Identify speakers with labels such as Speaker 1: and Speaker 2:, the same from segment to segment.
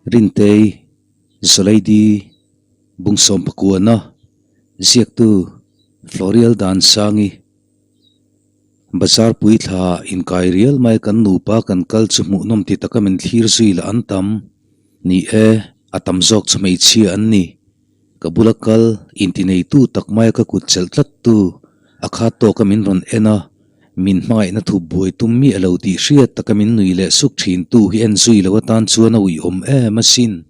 Speaker 1: Rintei, Zawleidi, Bungsawm Pakuana, Ziaktu, Florial Dansangi, Bazar puithla inkai rial mai kan nupa kan kal chu hmuhnawm ti taka min thlir zui lah an tam. Ni e, a tam zawk chu hmeichhia an ni. Ka bula kal, intineitu tak maia ka kut chelh tlattu, a khat tawka min rawn en a, min hmangaihna thup buai tum miah lo tih hriat taka min nui leh suk thintu hi en zui lo atan chuan a uiawm em asin.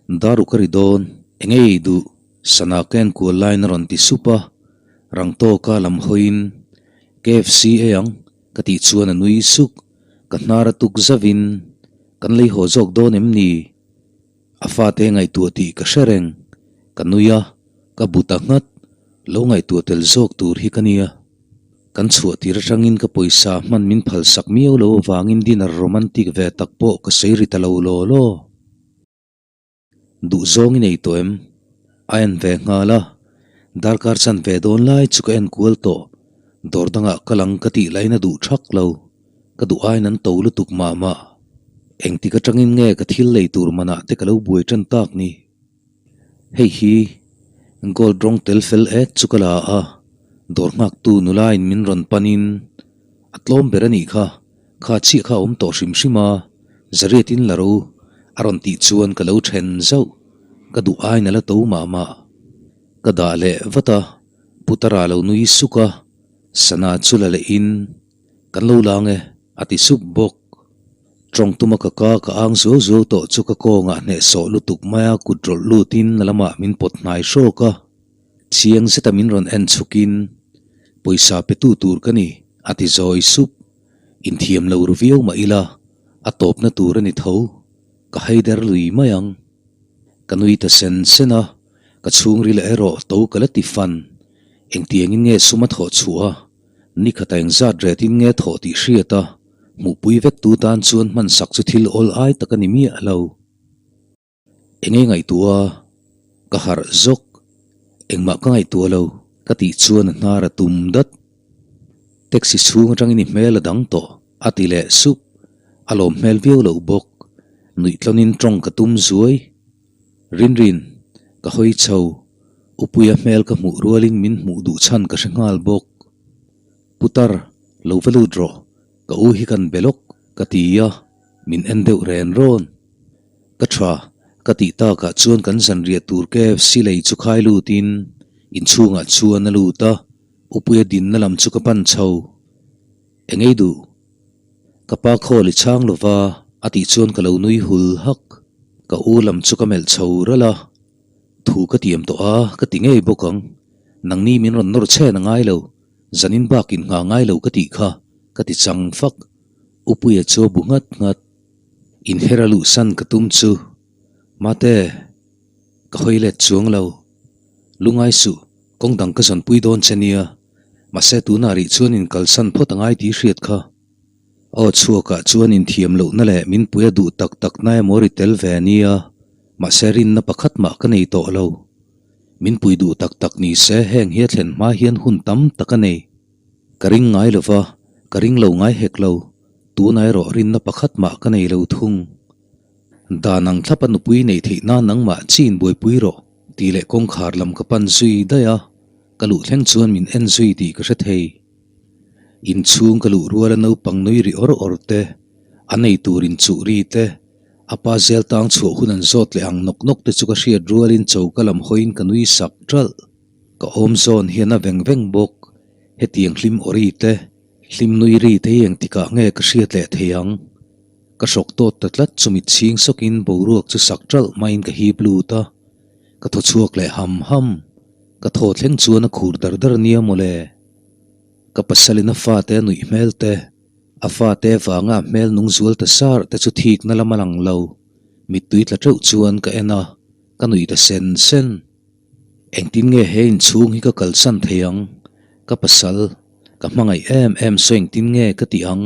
Speaker 1: Daru ka ri dawn, eng ei duh, sana ka en kual laiin a rawn ti sup a, rang tawka lam hawiin, KFC ei ang, ka tih chuan a nui suk, ka hnar a tuk zauhin, kan lei haw zawk dawn em ni? A fate ngaihtuah tih ka hre reng. Ka nui a, ka bu ta nghat. Lo ngaihtuah tel zawk tur hi ka nia. Kan chhuah tir atangin ka pawisa hman min phal sak miau lo avangin dinner romantic ve tak pawh ka sawi ri ta lo law law. Duh zawng i nei tawh em? A en ve nghal a. Darkar chan ve dawn lai chu ka en kual tawh. Dawr dangah ka lang ka tih lain a duh thak lo. Ka duh aiin an to lutuk mah mah. Engtik atangin nge ka thil lei tur manah te ka lo buai tan tak ni? Hei hi gold rawng tel fel et chu ka la a, dawr nghaktu nulain min rawn panin a tlawm ber a nih kha, kha chiah kha a awm tawh hrim hrim a, zariatin la ro a rawn tih chuan ka lo then zauh, ka duh aiin a la to mah mah. Ka dah leh vat a, Putara lo nui suk a, sana chu la lehin. Kan lo lang e, a ti sup bawk. Tawng tuma ka ka ka ang zuau zuau tawh chu ka kawngah hnehsawh lutuk mai a kut rawlh lutin a lamah min pawt hnai hrawk a. Chiang zeta min rawn en chhukin, Pawisa petu tur ka ni, a ti zawi sup. Inthiam lo ru viau mah ila, a tawpna tur a ni tho. Ka haider lui mai ang. Ka nui ta sen sen a, ka chhungril erawh to ka la ti fan. Engtiangin nge sum a thawh chhuah a? Ni khata engzat retin nge thawh tih hriat a, hmuhpui vek tu tan chuan hman sak chu thil awl ai tak a ni miah lo. Enge ngaihtuah a, ka harh zawk. Engmah ka ngaihtuah lo, ka tih chuan a hnar a tum dat. Taxi chhung atangin i hmel a dang tawh, a ti leh sup. A lawm hmel viau loh bawk. Nuihtlawnin tawng ka tum zuai. Rinrin, ka hawi chho. Upuia hmel ka hmuh rualin min hmuh duh chhan ka hre nghal bawk. Putar, lo va lut rawh, ka u hi kan be lawk, ka ti a, min en deuh ren rawn. Ka tha, ka tih takah chuan kan zanriah tur KFC lei chu khai lutin inchhungah chuan a lut a, Upuia dinna lam chu ka pan chho. Engei duh? Ka pa khawl i chhang lova a tih chuan ka lo nui hul hak. Ka u lam chu ka melh chho ralh a, Thu ka tiam tawh a, ka ti ngei bawk ang. Nangni min rawn nawr chhen a ngai lo, zanin bakin nghah ngai lo ka tih kha, ka ti chang fak. Upuia chu a bu nghat nghat. Inher a luhsan ka tum chu, Mate, ka hawi let chuang lo. Lungai suh, kawng dang ka zawnpui dawn che nia. Mahse tunah rih chuan inkalsan phawt a ngai tih hriat kha. Aw chhuakah chuan inthiam lohna leh min pui a duh tak tak na emaw ri tel ve nia, mahse rinna pakhat mah ka nei tawh lo. Min pui duh tak tak ni se heng hi a thlen hma hian hun tam tak a nei. Ka ring ngai lo va, ka ring lo ngai hek lo, tunah erawh rinna pakhat mah ka nei lo thung. Dan ang thlapa nupui neih theih nan nangmah chin buaipui rawh tih leh kawngkhar lam ka pan zui daih a, ka luh thleng chuan min en zui tih ka hre thei. Inchhung ka luh ruala naupang nui ri awr awr te, a nei tur inchuh ri te, a pa zel tang chhuah hun an zawt leh ang nawk nawk te chu ka hriat rualin choka lam hawiin ka nui sak ṭalh. Ka awm zawn hian a veng veng bawk. Hetiang hlim awri te, hlim nui ri te hi engtikah nge ka hriat leh thei ang? Ka hrawk tawt ta tlat chu mit chhing sawkin boruak chu sak ṭalh maiin ka hip lut a, ka thaw chhuak leh ham ham. Ka thaw thleng chuan a khur dar dar nia mawle. Ka pasalin a fate a nuih hmel te, a fate vanga a hmel nung zual ta sar te chu thikna lam a lang lo. Mittui tla teuh chuan ka en a, ka nuih ta sen sen. Engtin nge he inchhung hi ka kalsan thei ang? Ka pasal, ka hmangaih em em saw engtin nge ka tih ang?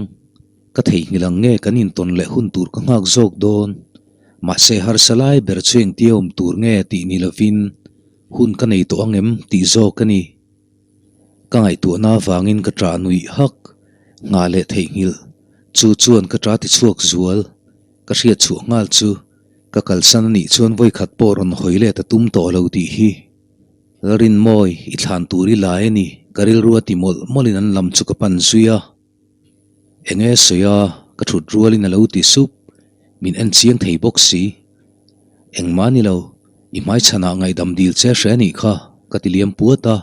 Speaker 1: Ka theihnghilh ang nge kan intawn leh hun tur ka nghak zawk dawn? Mahse harsa lai ber chu engtia awm tur nge tih ni lovin hun ka nei tawh ang em tih zawk a ni. Ka ngaihtuahna avangin ka ṭah nuih hak, nghah leh theihnghilh. Chu chuan ka ṭah ti chhuak zual. Ka hriat chhuah nghal chu. Ka kalsan a nih chuan vawikhat pawh rawn hawi let a tum tawh lo tih hi. Lalrinmawi, i thlan tur i lai a ni, ka rilru a ti mawlh mawlhin an lam chu ka pan zui a. Enge sawi a, ka thut rualin a lo ti sup, min en chiang thei bawk si. Engmah ni lo, i hmaichhanah ngaihdam dil che hre a nih kha, ka ti liam puat a.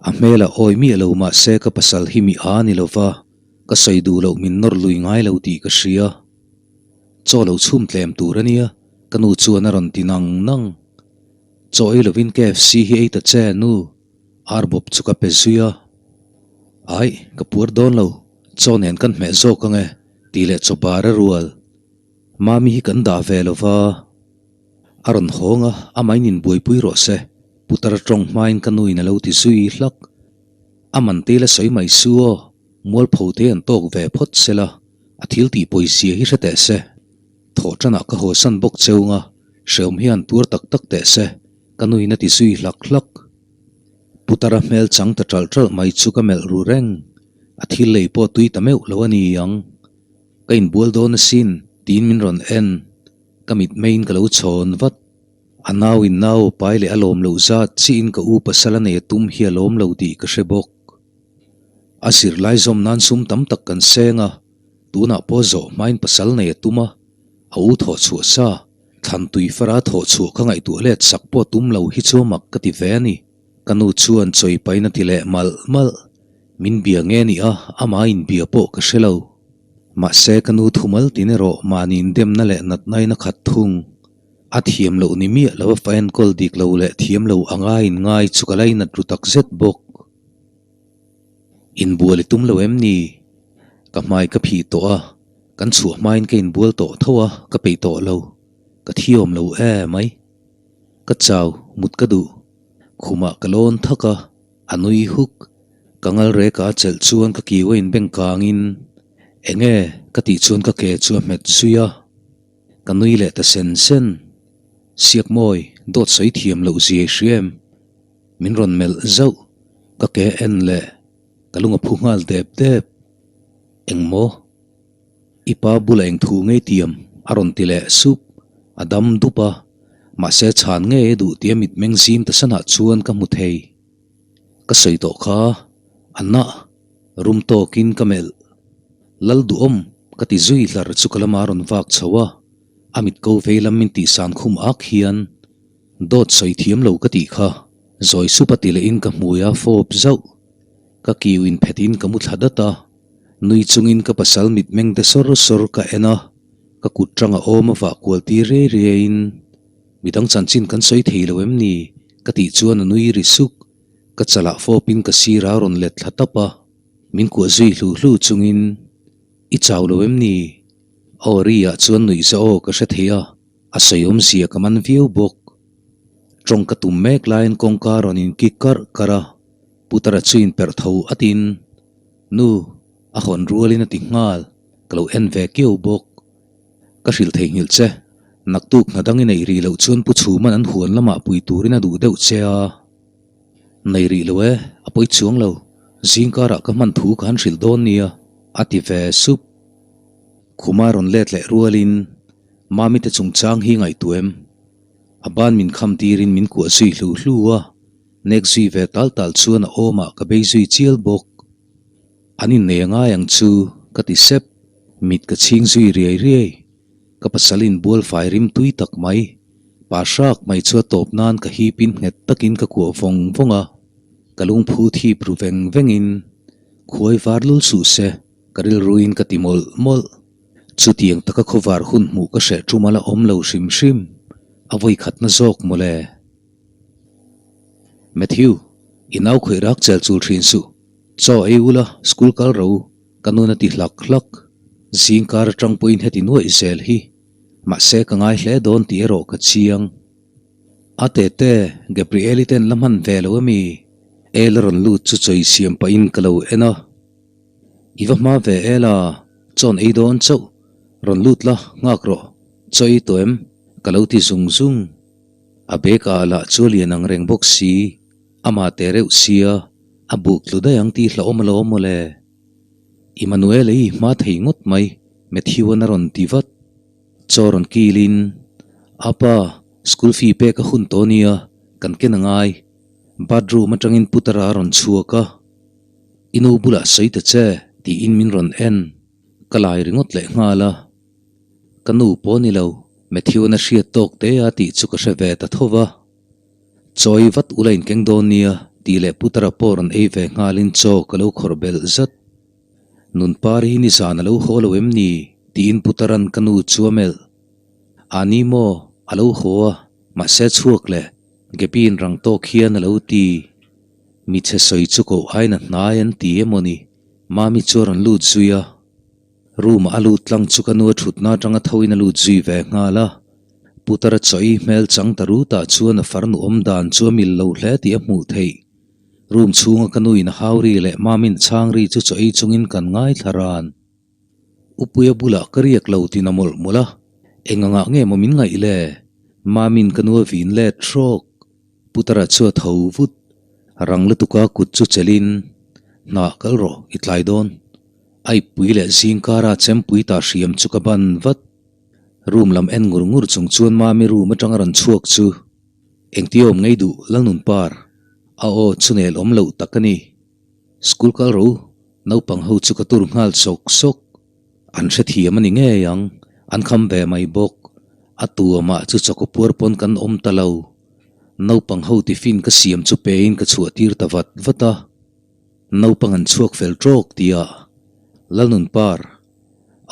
Speaker 1: A hmelah awi miah lo mahse ka pasal hi mi a ni lova, ka sawi duh loh min nawr lui ngai lo tih ka hria. Chaw lo chhum tlem tur a nia, ka nu chuan a rawn ti nang nang. Chaw ei lovin KFC hi ei ta che nu, ar bawp chu ka pe zui a. Aih, ka puar dawn lo, chaw nen kan hmeh zawk ang e, tih leh chaw bar a rual. Mami hi kan dah ve lo va. A rawn hawng a, amahin inbuaipui rawh se, putar tawng hmain ka nuin a lo ti zui hlak. A man te la sawi mai su aw, mualpho te an tawk ve phawt sela, a thil tih pawizia hi hre teh se. Thawh tanah ka haw san bawk cheung a, hreawm hian tuar tak tak teh se, ka nuin a ti zui hlak hlak. Putara hmel chang ta ṭalh ṭalh mai chu ka melh ru reng, a thil lei pawh tui ta meuh lo a ni ang. Ka inbual dawn asin, tiin min rawn en. Ka mitmeiin ka lo chhawn vat. A nauin nau pai leh a lawm loh zat chiin ka u pasal a nei a tum hi a lawm lo tih ka hre bawk. A zirlai zawm nan sum tam tak kan seng a, tunah pawh zawh hmain pasal nei a tum a, a u thawh chhuah sa, thlan tui fara thawh chhuah ka ngaihtuah let sak pawh tum lo hi chu mak ka ti ve a ni. Ka nu chuan chawi pain a ti leh malh malh. Min bia nge ni a, amah inbia pawh ka hre lo. Mahse ka nu thumal tin erawh mahni indemna leh natna in a khat thung. A thiam loh ni miah lo a fa enkawl dik lo leh thiam lo anga inngai chu ka lainat ru tak zet bawk. Inbual i tum lo em ni? Ka hmai ka phih tawh a, kan chhuah hmain ka inbual tawh tho a, ka peih tawh lo. Ka thiawm lo e mai. Ka chau, mut ka duh. Khumah ka lawn thak a, a nui huk. Ka ngal rek a chelh chuan ka kiu a inbeng kangin, Enge? ka tih chuan ka ke chu a hmet zui a. Ka nui leh ta sen sen. Siakmawi, dawt sawi thiam loh zia i hria em? Min rawn melh zauh, ka ke en leh ka lung a phu nghal dep dep. Engmaw? I pa bulah eng thu ngei tiam? a rawn ti leh sup. A dam dup a, mahse chhan ngei a duh tia mitmeng zim ta sanah chuan ka hmu thei. Ka sawi tawh kha, a nah rum tawkin ka melh. Lal duhawm ka ti zui hlar chu ka lama rawn vak chho a, a mit ko vei lam min tihsan khum ak hian Dawt sawi thiam lo ka tih kha, zawi sup a ti lehin ka hmui a fawp zauh. Ka kiu in phet in ka mu thla dat a, nui chungin ka pasal mitmeng de sawr sawr ka en a, ka kut tang a awm a vah kual tir riai riai in, Midang chanchin kan sawi thei lo em ni? ka tih chuan a nui ri suk. Ka chalah fawp in ka sir a rawn let thla tap a, min kuah zui hlu hlu chungin, I chau lo em ni? Aw ri ah chuan nuih za aw ka hre thei a. A sawi awmzia ka man viau bawk. Tawng ka tum mek laiin kawngka rawn in kik karh karh a, Putara chu in perh tho atin, Nu, a hawn rualin a ti nghal, ka lo en ve kiau bawk. Ka hrilh theihnghilh che, naktuk hna dang i neih rih loh chuan Pu Chhuman an huan lamah pui turin a duh deuh che a. Nei rih lo e, a pawi chuang lo, zingkarah ka hman thu ka han hrilh dawn nia, a ti ve sup. Khuma rawn let leh rualin Mami te chungchang hi ngaihtuah em? A ban min kham tirin min kuah zui hlu hlu a, nek zui ve tal tal chuan a awmah ka bei zui chial bawk. An innei a ngai ang chu ka ti sep, mit ka chhing zui riai riai. Ka pasal inbual fai rim tui tak mai, pa hrak mai chu a tawp nan ka hipin nghet takin ka kuah vawng vawng a, ka lungphu thip ru veng vengin khuai var lul suh se ka rilruin ka ti mawlh mawlh. Chutiang taka khawvar hun hmuh ka hreh tum a la awm lo hrim hrim, a vawi khatna zawk mawle. Matthew, i nau khawih rak chel chul thin suh. Chaw ei ula, school kal ro, ka nun a ti hlak hlak. Zingkar atang pawhin heti nuaih zel hi. Mahse ka ngai hle dawn tih erawh ka chiang. A tete, Gabriel-i ten la hman ve lo ami? El a rawn lut chu chawi siam pahin ka lo en a. I va hma ve e la, chawn ei dawn chauh, rawn lut la, nghak rawh, chaw ei tawh em? Ka lo ti zung zung. A bag ah lah chu a lian ang reng bawk si, amah teh reuh sia, a buk tlu daih ang tih hlauhawm alawm mawle. Immanuel ei hma thei ngawt mai, Matthew-a'n a rawn ti vat. Chaw rawn kilin, Apa, school fee pek a hun tawh nia, kan ken a ngai. Bathroom atangin Putara a rawn chhuak a. I nu bulah sawi ta che, tiin min rawn en. Ka lai ringawt leh nghal a. Ka nu pawh ni lo, Matthew-a'n a hriat tawk te a tih chu ka hre ve ta tho va. Chawi vat ula inkeng dawn nia, tih leh Putara pawh rawn ei ve nghalin chaw ka lo khawrh belh zat. Nunpar hi nizan a lo haw lo em ni? tiin Putara'n ka nu chu a melh. A ni maw? A lo haw a, mahse chhuak le, Gaby-in rang tawk hian a lo ti. Michhe sawi chu koh aiin a hnai an ti emaw ni? Mami chu a rawn lut zui a. Room-ah a lut tlang chu ka nu a thutna atanga thoin a lut zui ve nghal a. Putara chawi hmel chang ta rutah chuan a farnu awm dan chu a mil lo hle tih a hmuh theih. Room chhunga ka nuin a hau ri leh Mamin chhang ri chu chawi chungin kan ngaithla ran. Upuia bulah ka riak lo tin a mawlh mawlh a, eng angah nge maw min ngaih le? Mamin ka nu a vin let hrawk. Putara chu a tho vut. Rang lutuka kut chu chelhin, Hnah kal rawh, i tlai dawn. A ippui leh zingkara chempui ta hriam chu ka ban vat. Room lam en ngur ngur chung chuan Mami room atanga rawn chhuak chu engti awm ngei duh Lalnunpar a aw chu nel awm loh tak a ni. School kal ro naupang ho chu ka tur nghal sawk sawk. An hrethiam a ni ngei ang, an kham ve mai bawk. A tuamah chu chawkaw puar pawn kan awm ta lo. Naupang ho tiffin ka siam chu pein ka chhuah tir ta vat vat a. Naupang an chhuak fel tawk tia Lalnunpar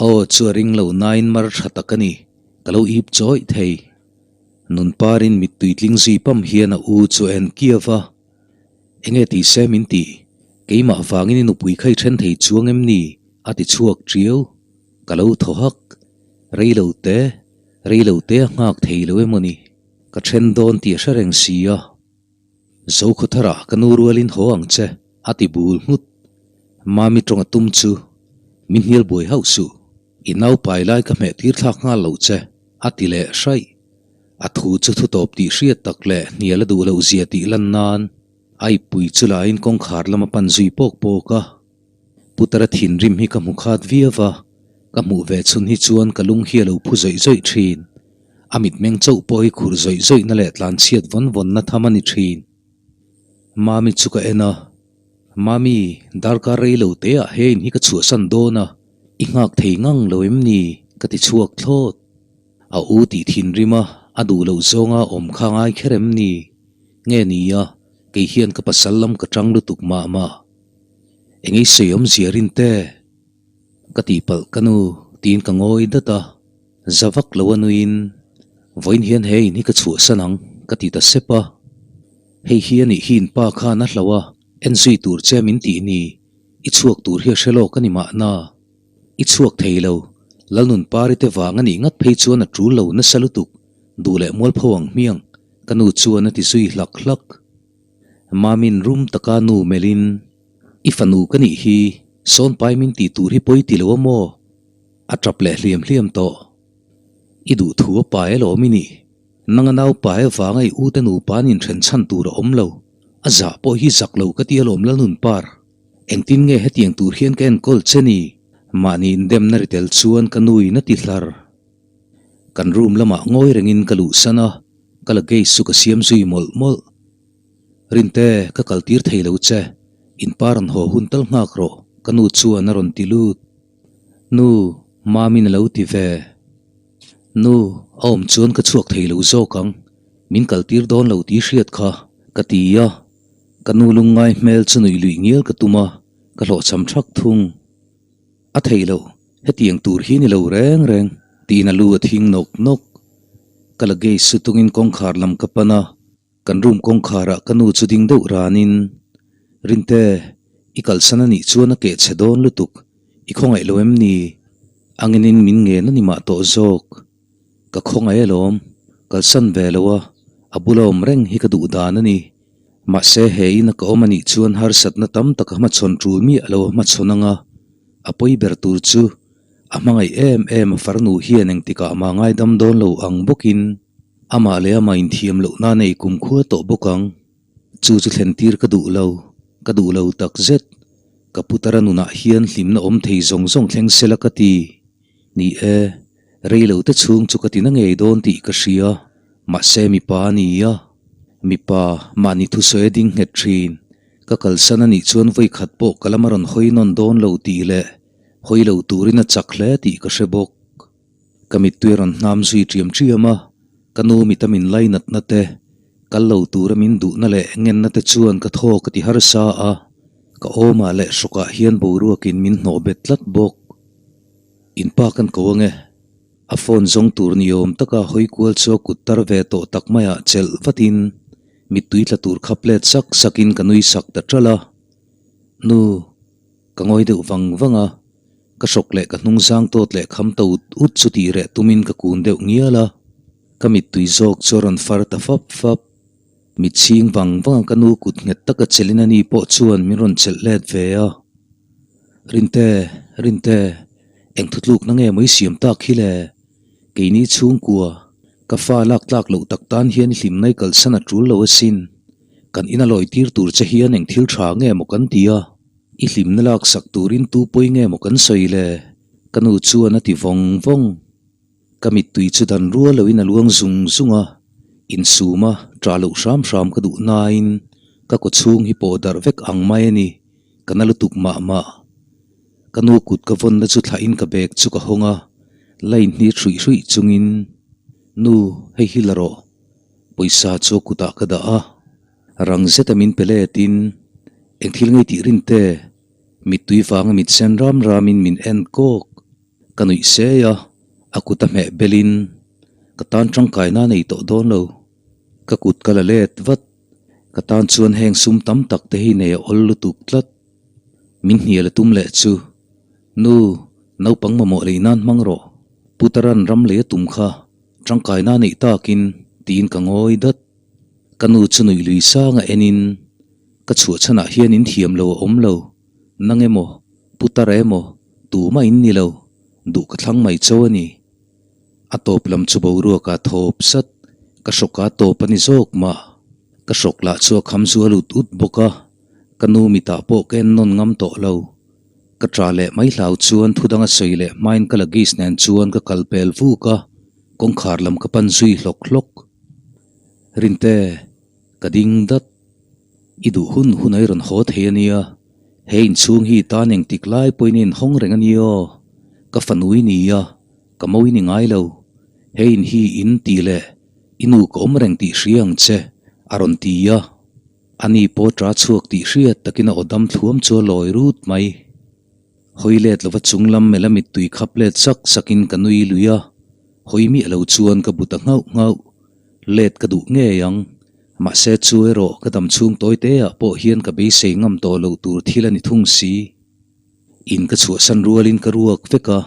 Speaker 1: a aw chu a ring lo nain mar tha tak a ni, ka lo ip chawih thei. Nunparin mittui tling zui pam hian a u chu a en kiau a, Enge ti se min ti, keimah vangin i nupui kha i then thei chuang em ni? a ti chhuak tiau. Ka lo thaw hak, rei lo te, rei lo te a nghak thei lo emaw ni, ka then dawn tih a hre reng si a. Zokhawthara ka nu rualin haw ang che, a ti bul nghut. Mami tawng a tum chu, Min hnial buai hauh suh, i naupai lai ka hmeh tir thlak nghal lo che, a ti leh hraih. A thu chu thu tawp tih hriat tak leh hnial a duh loh zia tih lan nan a ippui chu laiin kawngkhar lam a pan zui pawk pawk a. Putara thinrim hi ka hmu khat viau a, ka hmuh ve chhun hi chuan ka lung hi a lo phu zawih zawih thin. A mitmeng chauh pawh hi khurh zawih zawihna leh tlanchhiat vawn vawnna tham a ni thin. Mami chu ka en a, Mami, darkar rei lo teah he in hi ka chhuahsan dawn a, i nghak thei ngang lo em ni? ka ti chhuak thlawt. A u tih thinrim a, a duh loh zawnga awm kha ngai kher em ni? Nge ni a, kei hian ka pasal lam ka tang lutuk mah mah. Eng ei sawi awmzia rin te? Ka tihpalh ka nu, tiin ka ngawi dat a. Za vak lo a nuiin, Vawiin hian he in hi ka chhuahsan ang, ka ti ta sep a. Hei hi a nih hi in pa khan a hlauh a, en zui tur che min tih ni, i chhuak tur hi a hre lawk a ni mahna. I chhuak thei lo, Lalnunpari te vang a nih ngat phei chuan a tul lo nasa lutuk, duh leh mualpho ang hmiang, ka nu chuan a ti zui hlak hlak. Mamin rum taka nu melhin, I fanu ka nih hi, sawnpai min tih tur hi pawi ti lo a maw? A tap leh hliam hliam tawh. I duh thu a pai alawm i nih. Nanga nau pai avanga i ute nupa an inthen chhan tur a awm lo. A zah pawh hi zak lo ka ti alawm Lalnunpar. Engtin nge hetiang tur hian ka enkawl che ni? Mahni indemna ri tel chuan ka nuin a ti hlar. Kan room lamah ngawi rengin ka luhsan a, ka luggage chu ka siam zui mawlh mawlh. Rinte, ka kal tir thei lo che. In pa rawn haw hun tal nghak rawh, ka nu chuan a rawn ti lut. Nu, Mamin a lo ti ve. Nu, a awm chuan ka chhuak thei lo zawk ang. Min kal tir dawn lo tih hriat kha, ka ti a. Ka nu lungngai hmel chu nuih luih ngial ka tum a, ka hlawhchham thak thung. A thei lo, hetiang tur hi ni lo reng reng, tiin a lu a thing nawk nawk. Ka luggage chu tungin kawngkhar lam ka pan a. Kan room kawngkharah ka nu chu ding deuh ranin, Rinte, i kalsan a nih chuan a keh chhe dawn lutuk, i khawngaih lo em ni? Anginin min ngen a ni mah tawh zawk. Ka khawngaih alawm, kalsan ve lo a, a bula awm reng hi ka duh dan a ni. Mahse he ina ka awm a nih chuan harsatna tam tak a hmachhawn tul miah lo a hmachhawn anga, a pawi ber tur chu a hmangaih em em a farnu hian engtikah mah ngaidam dawn lo ang bawkin, Amah leh amah inthiam loh na nei kumkhua tawh bawk ang. Chu chu thlen tir ka duh lo, ka duh lo tak zet. Ka putara nunah hian hlimna awm thei zawng zawng thleng sela ka ti. Ni e, Reilo te chhung chu ka tina ngei dawn tih ka hria, mahse mipa a ni a. Mipa, mahni thusawi a ding nghet thin. Ka kalsan a nih chuan vawi khat pawh ka lam a rawn hawi nawn dawn lo tih leh hawi lo turin a chak hle tih ka hre bawk. Ka mittui a rawn hnam zui ṭiam ṭiam a, ka nu mita min lainatna te, kal lo tura min duhna leh ngenna te chuan ka thaw ka ti harsa a, ka awmah leh hrawkah hian boruakin min hnawh bet tlat bawk. In pa kan ko ange. A phone zawng tur ni awm taka hawi kual chu a kut tar ve tawh tak maiah chelh vatin mittui tla tur kha plate sak sakin ka nui sak ta ṭalh a. Nu, ka ngawi deuh vang vang a. Ka hrawk leh ka hnung zang tawt leh kham ta ut ut chu tih reh tumin ka kun deuh ngial a, ka mittui zawk chu a rawn far ta fap fap. Mit chhing vang vang a ka nu kut nghet taka chelin a ni pawh chuan min rawn chelh let ve a. Rinte, Rinte, eng thutlukna nge maw i siam tak hi le? Keini chhungkua, ka fa lak tlak loh tak tan hian i hlimna i kalsan a tul lo asin. Kan ina lawi tir tur che hian eng thil tha nge maw kan ti a? I hlimna laksak turin tu pawi nge maw kan sawi le? Ka nu chuan a ti vawng vawng. Ka mittui chu dan rual loin a luang zung zung a, insum a, ṭah loh hram hram ka duh nain ka kaw chhung hi pawh darh vek ang mai a ni, ka na lutuk mah mah. Ka nu kut ka vawnna chu thlahin ka bag chu ka hawng a, line hni hruih hruih chungin, Nu, hei hi la rawh, pawisa chu a kutah ka dah a. Rang zeta min pe letin, Eng thil ngei tih rin te? Mittui vanga mit sen ram ramin min en kawk. Ka nuih sei a, a kut a hmeh belin ka tan tangkaina a nei tawh dawn lo. Ka kut ka la let vat. Ka tan chuan heng sum tam tak te hi nei a awl lutuk tlat. Min hnial a tum leh chu, Nu, naupang mamawh lei nan hmang rawh. Putaran ram lei a tum kha tangkaina a neih takin tiin ka ngawi dat. Ka nu chu nuih lui sanga enin, Ka chhuah chhanah hian in thiam lo a awm lo, nang emaw, putar emaw, tumah in ni lo, duh ka thlang mai cho a ni. A tawp lam chu boruakah thawp sat, ka hrawkah tawp a ni zawk mah. Ka hrawk lah chu a kham zual ut ut bawk a, ka nu mitah pawh ka en nawn ngam tawh lo. Ka ṭah leh mai hlau chuan thu danga sawi leh hmain ka luggage nen chuan ka kal pel vuk a, kawngkhar lam ka pan zui hlawk hlawk. Rinte, ka ding dat. I duh hun hun a i rawn haw thei a nia. He inchhung hi tan engtik lai pawhin a inhawng reng a ni aw. Ka fanu i ni a, ka mo i ni ngai lo. He in hi in tih leh i nu ka awm reng tih hria ang che, a rawn ti a. Ani pawh ṭa chhuak tih hriat takin a aw dam thluam chu a lawi rut mai. Hawi let lova chung lam mela mittui khap let sak sakin ka nui lui a, hawi miah lo chuan ka bu ta nghauh nghauh. Let ka duh ngei ang. Mahse chu erawh ka dam chhung tawi te ah pawh hian ka beisei ngam tawh loh tur thil a ni thung si. In ka chhuahsan rualin ka ruak vek a,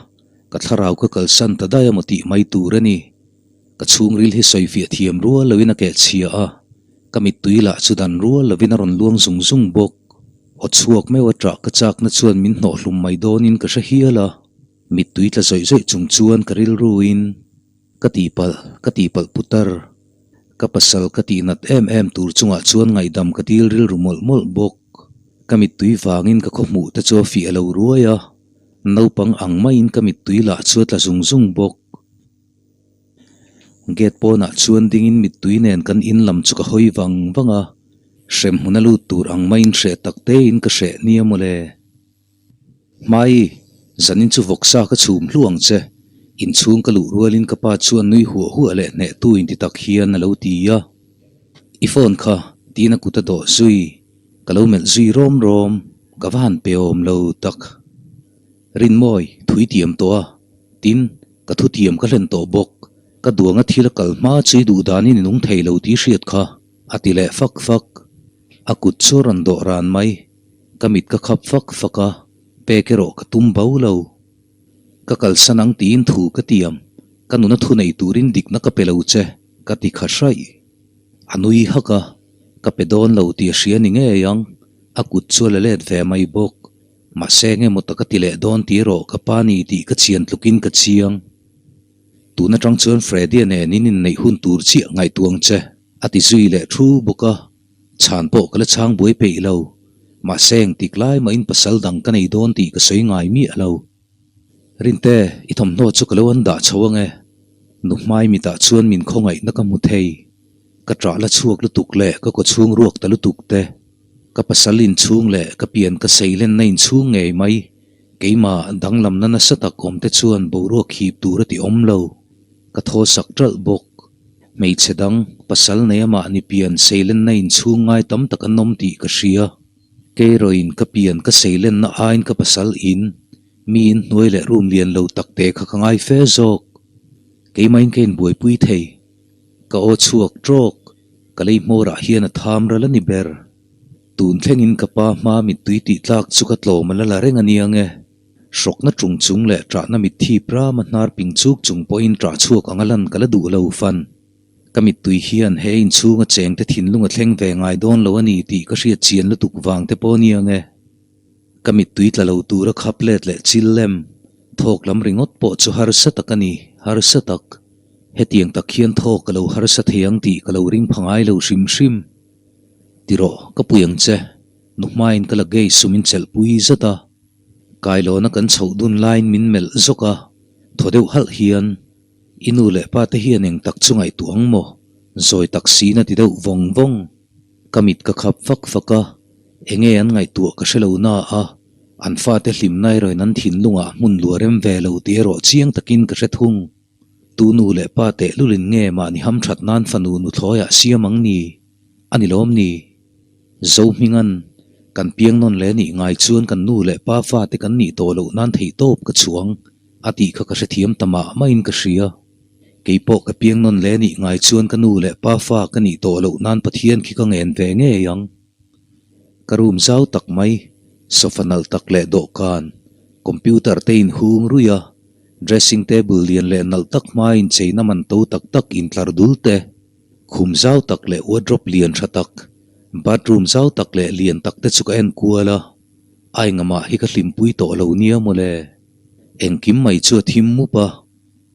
Speaker 1: ka thlarau ka kalsan ta daih amaw tih mai tur a ni. Ka chhungril hi sawifiah thiam rual loin a kehchhia a, ka mittui lah chu dan rual lovin a rawn luang zung zung bawk. Aw chhuak meuh a ṭah ka chakna chuan min hnawhhlum mai dawnin ka hre hial a, mittui tla zawih zawih chung chuan ka rilruin ka tihpalh ka tihpalh putar. Ka pasal ka tihnat em em tur chungah chuan ngaihdam ka dil rilru mawlh mawlh bawk. Ka mittui vangin ka khawhmuh te chu a fiah lo ruai a, naupang ang maiin ka mittui lah chu a tla zung zung bawk. Gate pawnah chuan dingin mittui nen kan in lam chu ka hawi vang vang a, hremhmun a lut tur ang maiin hreh tak tein ka hreh nia mawle. Hmai, zanin chu vawksa ka chhum hlu ang che, inchhung ka luh rualin ka pa chuan nui huah huah leh hnehtu inti tak hian a lo ti a. I phone kha tiin a kut a dawh zui, ka lo melh zui rawm rawm, ka va han pe awm lo tak. Rinmawi, thui tiam tawh a, tin, Ka thutiam ka hlen tawh bawk. Ka duanga thil a kal hma chu i duh danin i nung thei lo tih hriat kha, a ti leh fak fak. A kut chu a rawn dawh ran mai. Ka mit ka khap fak fak a, pek erawh ka tum bo lo. Ka kalsan ang tiin thu ka tiam, ka nuna thu nei turin dikna ka pe lo che, ka ti kha hraih. A nui hak a, ka pe dawn lo tih a hria ni ngei ang, a kut chu a la let ve mai bawk. Mahse enge maw tak a ti leh dawn tih erawh ka pa ni tih ka chian tlukin ka chiang. Tun atang chuan Freddy-a nen in inneih hun tur chiah ngaihtuah ang che, a ti zui leh thu bawk a. Chhan pawh ka la chhang buai peih lo. Mahse engtik lai mahin pasal dang ka nei dawn tih ka sawi ngai miah lo. Rinte, i thawmhnaw chu ka lo an dah chho ang e. Nu hmai mitah chuan min khawngaihna ka hmu thei. Ka ṭah la chhuak lutuk leh ka kawchhung ruak ta lutuk te. Ka pasal inchhung leh ka pian ka seilenna inchhung ngei mai. Keimah danglamna nasa tak awm te chuan boruak hip tur a ti awm lo. Ka thaw sak ṭalh bawk. Hmeichhe dang, pasal nei amah ni pian seilenna inchhung ngai tam tak an awm tih ka hria. Keirawin ka pian ka seilenna aiin ka pasal in, mi in hnuai leh room lian lo tak te kha ka ngai fe zawk. Keimahin ka inbuaipui thei. Ka aw chhuak ṭawk, ka lei hmawrah hian a tham ral a ni ber. Tun thlengin ka pa hma mittui tih tlak chu ka tlawm a la la reng a nia nge. Hrawkna ṭung chung leh ṭahna mitthip rama hnar ping chuk chung pawhin ṭah chhuak anga lan ka la duh lo fan. Ka mittui hian he inchhunga chengte thinlung a thleng ve ngai dawn lo a ni tih ka hriat chian lutuk vang te pawh a nia nge. Ka mittui tla lo tura khap let leh chil lem, thawk lam ringawt pawh chu harsa tak a ni, harsa tak. Hetiang tak hian thawk ka lo harsa thei ang tih ka lo ring pha ngai lo hrim hrim. Ti rawh, ka pui ang che. Nu hmain ka la gei sum in chelh pui zat a. Kailawna kan chhoh dun laiin min melh zawk a, thaw deuh halh hian, I nu leh pa te hian eng tak chu ngaihtuah ang maw? Zawi tak siin a ti deuh vawng vawng. Ka mit ka khap fak fak a, enge an ngaihtuah ka hre lo na a, an fate hlimna erawhin an thinlungah hmun luah rem ve lo tih erawh chiang takin ka hre thung. Tu nu leh pa tehlulin nge mahni hamthat nan fanu nuthlawiah siam ang ni? A ni lawm ni? Zohminga'n kan piang nawn leh nih ngai chuan kan nu leh pa fate kan nih tawh loh nan theihtawp ka chhuang a tih kha ka hrethiam ta mah mahin ka hria. Kei pawh ka piang nawn leh nih ngai chuan ka nu leh pa fa ka nih tawh loh nan Pathian khi ka ngen ve ngei ang. Ka room zau tak mai, sofa nalh tak leh dawhkan, computer te inhung ruih a, dressing table lian leh nalh tak hmain cheina man to tak tak intlar dul te, Khum zau tak leh wardrobe lian tha tak, bathroom zau tak leh lian tak te chu ka en kual a, a engamah hi ka hlimpui tawh lo nia mawle. Engkim mai chu a thim mup a,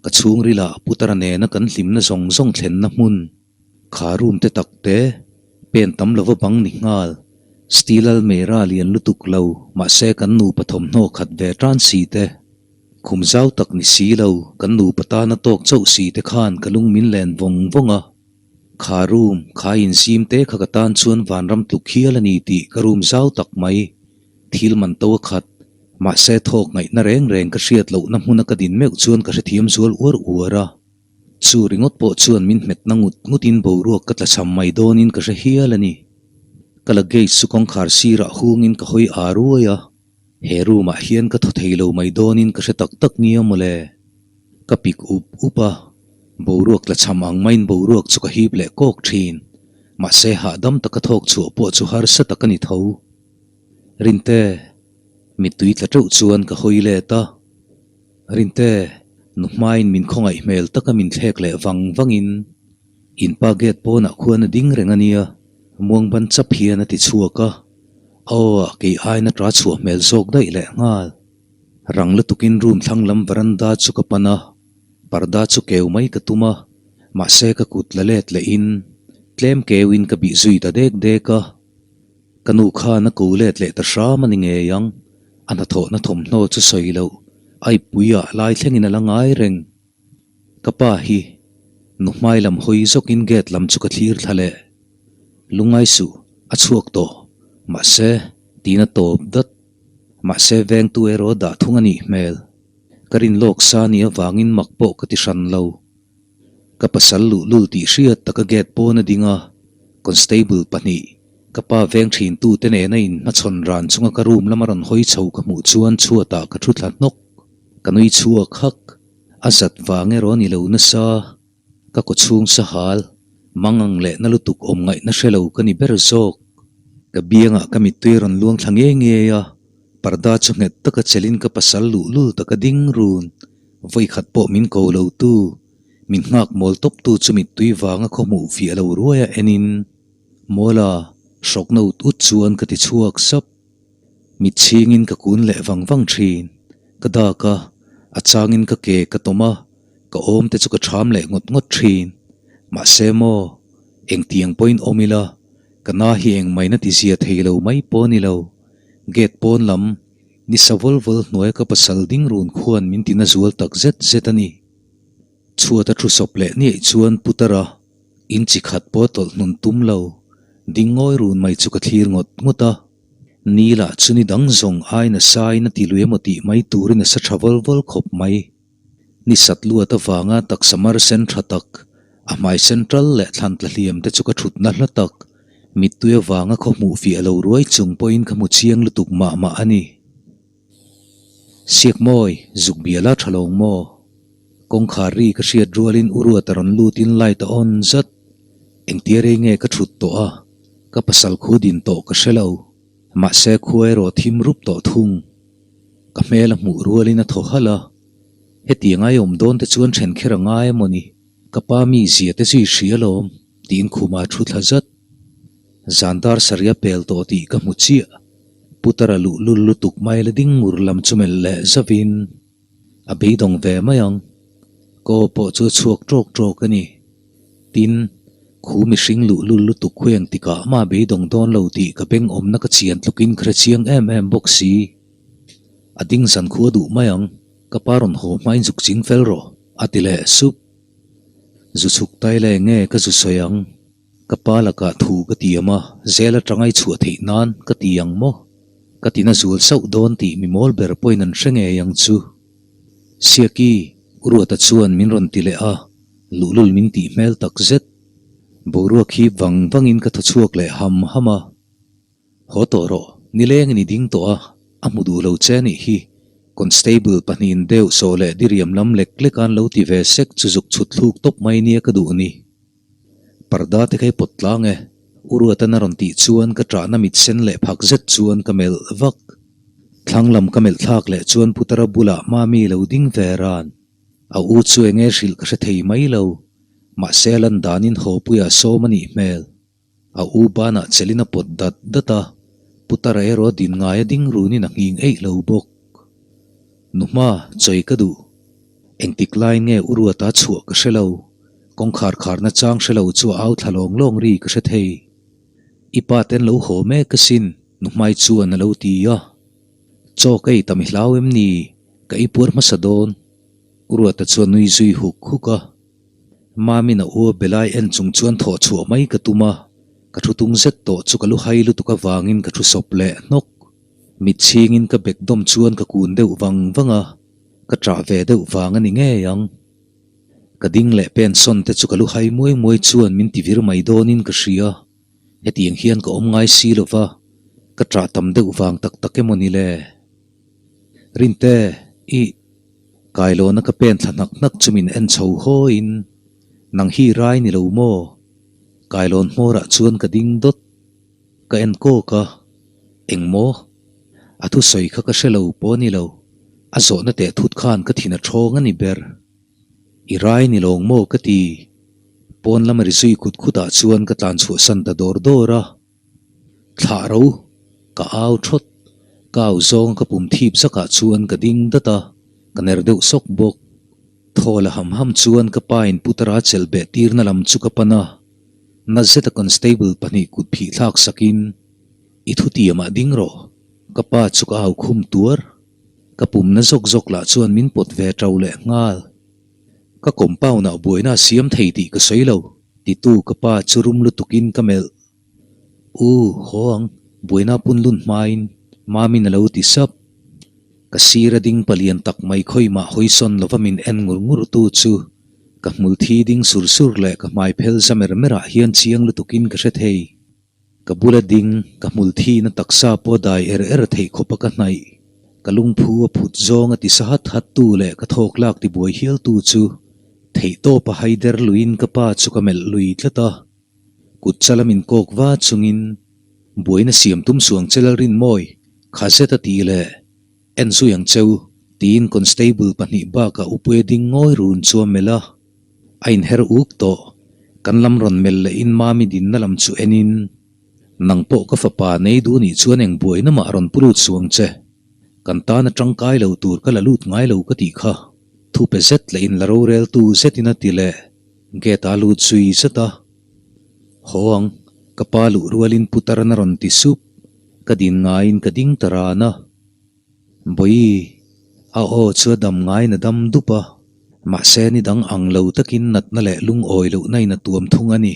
Speaker 1: ka chhungril ah Putara nena kan hlimna zawng zawng thlenna hmun, kha room te tak te, pen tam lova bang ni nghal, steel almera lian lutuk lo, mahse kan nupa thawmhnaw khat ve tan si te. Khum zau tak ni si lo, kan nupa tana tawk chauh si te khan ka lung min len vawng vawng a. Kha room, kha inzim te kha ka tan chuan vanram tluk hial a ni tih ka room zau tak mai. Thil man to a khat, mahse thawk ngaihna reng reng ka hriat lohna hmuna ka din meuh chuan ka hrethiam zual uar uar a. Chu ringawt pawh chuan min hmetna ngut ngutin boruak ka tlachham mai dawnin ka hre hial a ni. Ka luggage chu kawngkhar sirah hungin ka hawi aa ruai a. He room ah hian ka thaw thei lo mai dawnin ka hre tak tak nia mawle. Ka pik up up a, boruak tla cham ang maiin boruak chu ka hip leh kawk thin. Mahse hahdam taka thawk chhuah pawh chu harsa tak a ni tho. Rinte, mittui tla teuh chuan ka hawi let a. Rinte, nu hmain min khawngaih hmel taka min thlek leh vang vangin in pa gate pawnah khuan a ding reng a nia, muangban chap hian a ti chhuak a. Aw, kei aina ta chhuah hmel zawk daih leh nghal. Rang lutukin room thlang lam veranda chu ka pan a, parda chu keu mai ka tum a, mahse ka kut la let lehin tlem keuin ka bih zui ta dek dek a. Ka nu khan a ko let leh ta hram a ni ngei ang, a hnathawhna thawmhnaw chu sawi loh, Aipuiah lai thlengin a la ngai reng. Ka pa hi nu hmai lam hawi zawkin gate lam chu ka thlir thla leh. Lungngai suh, a chhuak tawh. Mahse, tiin a tawp dat. Mahse, vengtu erawh dah thung a nih hmel. Ka rin lawk sa nih avangin mak pawh ka ti hran lo. Ka pasal luhlul tih hriat taka gate pawn a ding a, constable pahnih, ka pa veng thintu te nena inhmachhawn ran chunga ka room lama rawn hawi chho ka hmuh chuan chhuatah ka thu thla hnawk. Ka nui chhuak hak. A zat vang erawh a ni lo nasa. Ka kawchhung sahal, mangang leh na lutuk awm ngaihna hre lo ka ni ber zawk. Ka biangah ka mittui rawn luang thla ngei ngei a, parda chu nghet taka chelin ka pasal luhlul taka ding run. Vawikhat pawh min ko lo tu, min nghak mawl tawp tu chu mittui vanga khaw hmuh fiah lo ruaia enin, Mawla, hrawkna ut ut chuan ka ti chhuak sap. Mit chhingin ka kun leh vang vang thin. Ka dak a, a changin ka ke ka tawm a, ka awm te chu ka ṭham leh ngawt ngawt thin. Mahse maw, engtiang pawhin awm ila, ka na hi engmai na ti zia thei lo mai pawh a ni lo. Gate pawn lam, Ni sa vawl vawl hnuaia ka pasal ding run khuan min tina zual tak zet zet a ni. Chhuat a thu sawp leh niaih chuan Putara in chi khat pawh tawlh hnun tum lo, ding ngawi run mai chu ka thlir ngawt ngawt a. Ni lah chu ni dang zawng ai nasa in a ti lui emaw tih mai turin a sa tha vawl vawl khawp mai. Ni sat luat avanga taksa mar sen tha tak, a hmai sen tal leh thlan tla hliam te chu ka thutna hla tak, mittui avanga khaw hmuh fiah lo ruai chung pawhin ka hmu chiang lutuk mah mah a ni. Siakmawi, zuk biala tha lo maw? Kawngkhar ri ka hriat rualin u Ruata rawn lutin light a on zat. Engtia rei nge ka thut tawh a, ka pasal khu din tawh ka hre lo. Mahse khua erawh thim rup tawh thung. Ka hmel a hmuh rualin a thaw halh a, Hetiang ai awm dawn te chuan then kher a ngai emaw ni? Ka pa mi zia te chu i hria alawm, tiin khuma a thu thla zat. Zan dar sarih a pel tawh tih ka hmu chiah. Putara luhlul lutuk mai la ding ngur lam chu melh leh zavin a beidawng ve mai ang. Ka aw pawh chu a chhuak tawk tawk a ni. Tin, khu mihring luhlul lutuk khu engtikah mah beidawng dawn lo tih ka beng awmna ka chian tlukin ka hre chiang em em bawk si. A ding zan khu a duh mai ang, ka pa rawn haw hmain zuk ching fel rawh, a ti leh sup. Zu chhuk tai le nge ka zu sawi ang? Ka pa lakah thu ka tiam a, zel atanga i chhuah theih nan ka ti ang maw? Ka tina zual sauh dawn tih mi mawl ber pawhin an hre ngei ang chu. Siaki, U Ruata chuan min rawn ti leh a, luhlul min tih hmel tak zet. Boruak hi vang vangin ka thaw chhuak leh ham ham a. Haw tawh rawh, nilengin i ding tawh a, a hmu duh lo che anih hi. Constable pahnihin deuh sawh leh diriam lam lek lek a an lo ti ve sek chu zuk chhut thluk tawp mai nia ka duh ni. Parda te kha i pawt tlang e, U Ruatan a rawn tih chuan ka ṭahna mit sen leh phak zet chuan ka melh vak. Thlang lam ka melh thlak leh chuan Putara bulah Mami lo ding ve ran. A u chu enge hrilh ka hre thei mai lo, mahse a lan danin haw puiah sawm a nih hmel. A u banah chelin a pawt dat dat a, Putara erawh din ngai a ding runin a nghing eih lo bawk. Nuhma, chawi ka duh. Engtik lai nge u Ruata chhuah ka hre lo. Kawngkhar kharna chang hre lo chu a au thla lawng lawng ri ka hre thei. I pa ten lo haw mek asin, Nuhmai chuan a lo ti a. Chaw ka ei tam i hlau em ni? Ka ei puar hmasa dawn. U Ruata chuan nui zui huk huk a. Mamin a u a belai en chung chuan thawh chhuah mai ka tum a, ka thu tung zet tawh chu ka lu hai lutuk avangin ka thu sawp leh hnawk. Mit chhingin ka bek dawm chuan ka kun deuh vang vang a, ka ṭah ve deuh vang a ni ngei ang. Ka ding leh pen sawn te chu ka lu hai muai muai chuan min ti vir mai dawnin ka hria, hetiang hian ka awm ngai si lo va, ka ṭah tam deuh vang tak tak emaw ni le? Rinte, ih. Kailawna ka pen thla hnak hnak chu min en chho hawiin, Nang hi rai ni lo maw? Kailawn hmawrah chuan ka ding dawt. Ka en kawk a, Eng maw? A thusawi kha ka hre lo pawh a ni lo. A zawhna teh thut khan ka thin a thawng a ni ber. I rai ni lawng maw ka ti. Pawn lama ri zui khut khutah chuan ka tlan chhuahsan ta dawr dawr a. Thlah ro, ka au thawt. Ka au zawng ka pum thip zakah chuan ka ding dat a, ka ner deuh sawk bawk. Thaw la ham ham chuan ka pa in Putara chelh beh tirna lam chu ka pan a. Na zeta constable pahnih kut phih thlak sakin, I thutiamah ding rawh, ka pa chu ka au khum tuar. Ka pumna zawk zawk lah chuan min pawt ve ṭo leh nghal. Ka compound ah buaina a siam thei tih ka sawi lo, titu ka pa chu rum lutukin ka melh. U, haw ang, buaina punlun hmain Mamin a lo ti sap. Ka sir a ding palian tak mai khawimah hawisawn lova min en ngur ngur tu chu ka hmul thi ding sur sur leh ka hmai phel za mer mer ah hian chiang lutukin ka hre thei. Ka bula ding, ka hmul thi na taksa pawh dai er er theih khawp a ka hnaih. Ka lungphu a phut zawng a ti sa hat hat tu leh ka thawk lak ti buai hial tu chu theihtawp a haider luiin ka pa chu ka melh lui tlat a. Kut chala min kawk va chungin buaina siam tum suang che Lalrinmawi, kha zet a ti leh en zui ang cheu tiin constable pahnih bakah Upuia ding ngawi run chu a melh a, a inher uk tawh. Kan lam rawn melh lehin Mami dinna lam chu enin, Nang pawh ka fapa nei duh nih chuan eng buaina mah rawn pu lut suang che. Kan tana tangkai lo tur ka la lut ngai lo ka tih kha. Thupe zet leh in la roreltu zetin a ti leh. Gate a lut zui zet a. Haw ang, ka pa luh rualin Putaran a rawn ti sup. Ka din ngaiin ka ding ta ran a. Bawihi, a aw chu a dam ngaiin a dam dup a, mahse ni dang ang lo takin natna leh lungawi lohna in a tuam thung a ni.